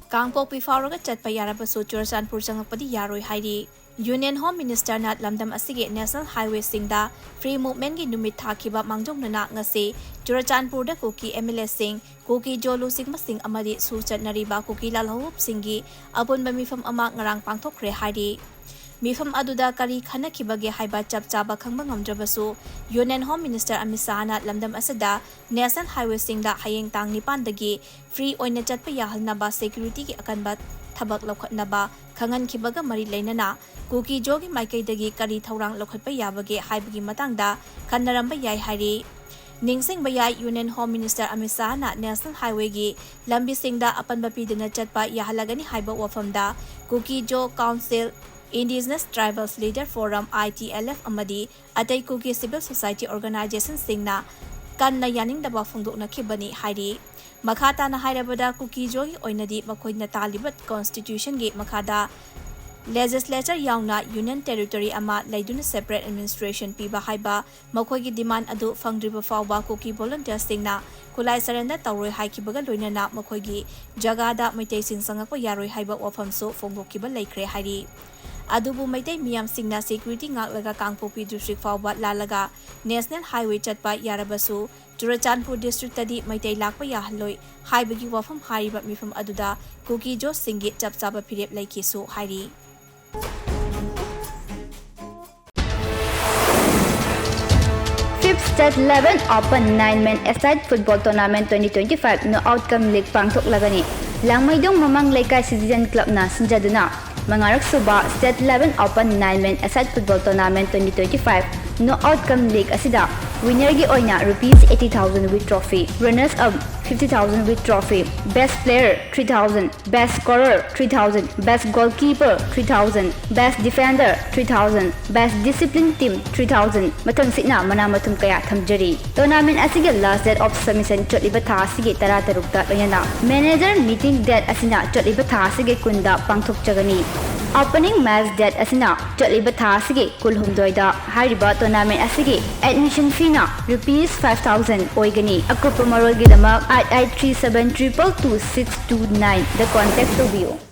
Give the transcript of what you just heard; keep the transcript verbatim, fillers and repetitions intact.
ꯀꯥꯡꯄꯣꯛꯄꯤ ꯐꯥꯎꯔꯒ ꯆꯠꯄ ꯌꯥꯔꯕꯁꯨ ꯆꯨꯔꯆꯥꯟꯄꯨꯔ ꯆꯪꯂꯛꯄꯗꯤ ꯌꯥꯔꯣꯏ ꯍꯥꯏꯔꯤ꯫ Union Home Minister ꯅ ꯂꯝꯗꯝ ꯑꯁꯤꯒꯤ National Highway ꯁꯤꯡꯗ free movement ꯒꯤ ꯅꯨꯃꯤꯠ ꯊꯥꯈꯤꯕ ꯃꯥꯡꯖꯧꯅꯅ ꯉꯁꯤ ꯆꯨꯔꯆꯥꯟꯄꯨꯔꯗ ꯀꯨꯀꯤ M L A ꯁꯤꯡ, ꯀꯨꯀꯤ ꯖꯣ ꯂꯨꯆꯤꯡꯕꯁꯤꯡ ꯑꯃꯗꯤ ꯁꯨ ꯆꯠꯅꯔꯤꯕ ꯀꯨꯀꯤ ꯂꯥꯜꯍꯧꯂꯨꯞꯁꯤꯡꯒꯤ ꯑꯄꯨꯟꯕ ꯃꯤꯐꯝ ꯑꯃ ꯉꯔꯥꯡ ꯄꯥꯡꯊꯣꯛꯈ꯭ꯔꯦ ꯍꯥꯏꯔꯤ꯫ ꯃꯤꯐꯝ ꯑꯗꯨꯗ ꯀꯔꯤ ꯈꯟꯅꯈꯤꯕꯒꯦ ꯍꯥꯏꯕ ꯆꯞ ꯆꯥꯕ ꯈꯪꯕ ꯉꯝꯗ꯭ꯔꯕꯁꯨ, Union Home Minister ꯑꯃꯤꯠ ꯁꯥꯍꯅ ꯂꯝꯗꯝ ꯑꯁꯤꯗ National Highway ꯁꯤꯡꯗ ꯍꯌꯦꯡ ꯇꯥꯡ ꯅꯤꯄꯥꯟꯗꯒꯤ free ꯑꯣꯏꯅ ꯆꯠꯄ ꯌꯥꯍꯟꯅꯕ security ꯒꯤ ꯑꯀꯟꯕ ꯊꯕꯛ ꯂꯧꯈꯠꯅꯕ ꯈꯪꯍꯟꯈꯤꯕꯒ ꯃꯔꯤ ꯂꯩꯅꯅ ꯀꯨꯀꯤ ꯖꯣꯒꯤ ꯃꯥꯏꯀꯩꯗꯒꯤ ꯀꯔꯤ ꯊꯧꯔꯥꯡ ꯂꯧꯈꯠꯄ ꯌꯥꯕꯒꯦ ꯍꯥꯏꯕꯒꯤ ꯃꯇꯥꯡꯗ ꯈꯟꯅꯔꯝꯕ ꯌꯥꯏ ꯍꯥꯏꯔꯤ꯫ ꯅꯤꯡꯁꯤꯡꯕ ꯌꯥꯏ, Union Home Minister Amit ꯁꯥꯍꯅ National Highway ꯒꯤ ꯂꯝꯕꯤꯁꯤꯡꯗ ꯑꯄꯟꯕ ꯄꯤꯗꯅ ꯆꯠꯄ ꯌꯥꯍꯜꯂꯒꯅꯤ ꯍꯥꯏꯕ ꯋꯥꯐꯝꯗ ꯀꯨꯀꯤ ꯖꯣ Council, Indigenous Tribals Leader Forum, I T L F, ꯑꯃꯗꯤ ꯑꯇꯩ ꯀꯨꯀꯤ civil society organization ꯁꯤꯡꯅ ꯀꯟꯅ ꯌꯥꯅꯤꯡꯗꯕ ꯐꯣꯡꯗꯣꯛꯅꯈꯤꯕꯅꯤ ꯍꯥꯏꯔꯤ꯫ ꯃꯈꯥ ꯇꯥꯅ ꯍꯥꯏꯔꯕꯗ, ꯀꯨꯀꯤ ꯖꯣꯒꯤ ꯑꯣꯏꯅꯗꯤ ꯃꯈꯣꯏꯅ ꯇꯥꯜꯂꯤꯕ Constitution ꯒꯤ ꯃꯈꯥꯗ Legislature ꯌꯥꯎꯅ Union Territory ꯑꯃ ꯂꯩꯗꯨꯅ separate administration ꯄꯤꯕ ꯍꯥꯏꯕ ꯃꯈꯣꯏꯒꯤ demand ꯑꯗꯨ ꯐꯪꯗ꯭ꯔꯤꯕ ꯐꯥꯎꯕ ꯀꯨꯀꯤ volunteer ꯁꯤꯡꯅ ꯈꯨꯠꯂꯥꯏ surrender ꯇꯧꯔꯣꯏ ꯍꯥꯏꯈꯤꯕꯒ ꯂꯣꯏꯅꯅ ꯃꯈꯣꯏꯒꯤ ꯖꯒꯥꯗ ꯃꯩꯇꯩꯁꯤꯡ ꯆꯪꯂꯛꯄ ꯌꯥꯔꯣꯏ ꯍꯥꯏꯕ ꯋꯥꯐꯝꯁꯨ ꯐꯣꯡꯗꯣꯛꯈꯤꯕ ꯂꯩꯈ꯭ꯔꯦ ꯍꯥꯏꯔꯤ꯫ ꯑꯗꯨꯕꯨ ꯃꯩꯇꯩ ꯃꯤꯌꯥꯝꯁꯤꯡꯅ security ꯉꯥꯛꯂꯒ ꯀꯥꯡꯄꯣꯛꯄꯤ district ꯐꯥꯎꯕ ꯂꯥꯜꯂꯒ National Highway ꯆꯠꯄ ꯌꯥꯔꯕꯁꯨ ꯆꯨꯔꯆꯥꯟꯄꯨꯔ district ꯇꯗꯤ ꯃꯩꯇꯩ ꯂꯥꯛꯄ ꯌꯥꯍꯜꯂꯣꯏ ꯍꯥꯏꯕꯒꯤ ꯋꯥꯐꯝ ꯍꯥꯏꯔꯤꯕ ꯃꯤꯐꯝ ꯑꯗꯨꯗ ꯀꯨꯀꯤ ꯖꯣꯁꯤꯡꯒꯤ ꯆꯞ ꯆꯥꯕ ꯐꯤꯔꯦꯞ ꯂꯩꯈꯤꯁꯨ ꯍꯥꯏꯔꯤ꯫ Fifth State Level Open Nine Men A-side Football Tournament twenty twenty-five Knockout cum League ꯄꯥꯡꯊꯣꯛꯂꯒꯅꯤ꯫ ꯂꯥꯡꯃꯩꯗꯣꯡ ꯃꯃꯥꯡ ꯂꯩꯀꯥꯏ Citizen Club ꯅ ꯁꯤꯟꯖꯗꯨꯅ ꯃꯉꯥꯔꯛ ꯁꯨꯕ State Level Open Nine Men A-side Football Tournament twenty twenty-five Knockout cum League ꯑꯁꯤꯗ winner ꯒꯤ ꯑꯣꯏꯅ rupees eighty thousand with trophy, runners up fifty thousand with trophy, best player three thousand, best scorer three thousand, best goalkeeper three thousand, best defender three thousand, best discipline team three thousand, ꯃꯊꯪꯁꯤꯠꯅ ꯃꯅꯥ ꯃꯊꯨꯝ ꯀꯌꯥ ꯊꯝꯖꯔꯤ꯫ Tournament ꯑꯁꯤꯒꯤ last date of submission ꯆꯠꯂꯤꯕ ꯊꯥ ꯑꯁꯤꯒꯤ ꯇꯔꯥꯇꯔꯨꯛꯇ ꯂꯣꯏꯅꯅ manager meeting date ꯑꯁꯤꯅ ꯆꯠꯂꯤꯕ ꯊꯥ ꯑꯁꯤꯒꯤ ꯀꯨꯟꯗ ꯄꯥꯡꯊꯣꯛꯆꯒꯅꯤ꯫ Opening match date ꯑꯁꯤꯅ ꯆꯠꯂꯤꯕ ꯊꯥ ꯑꯁꯤꯒꯤ ꯀꯨꯟꯍꯨꯝꯗꯣꯏꯗ꯫ ꯍꯥꯏꯔꯤꯕ tournament ꯑꯁꯤꯒꯤ admission feeꯅ rupees five thousand ꯑꯣꯏꯒꯅꯤ꯫ ꯑꯀꯨꯞꯄ ꯃꯔꯣꯜꯒꯤꯗꯃꯛ eight eight three seven triple two six two nineꯗ contact ꯇꯧꯕꯤꯌꯨ꯫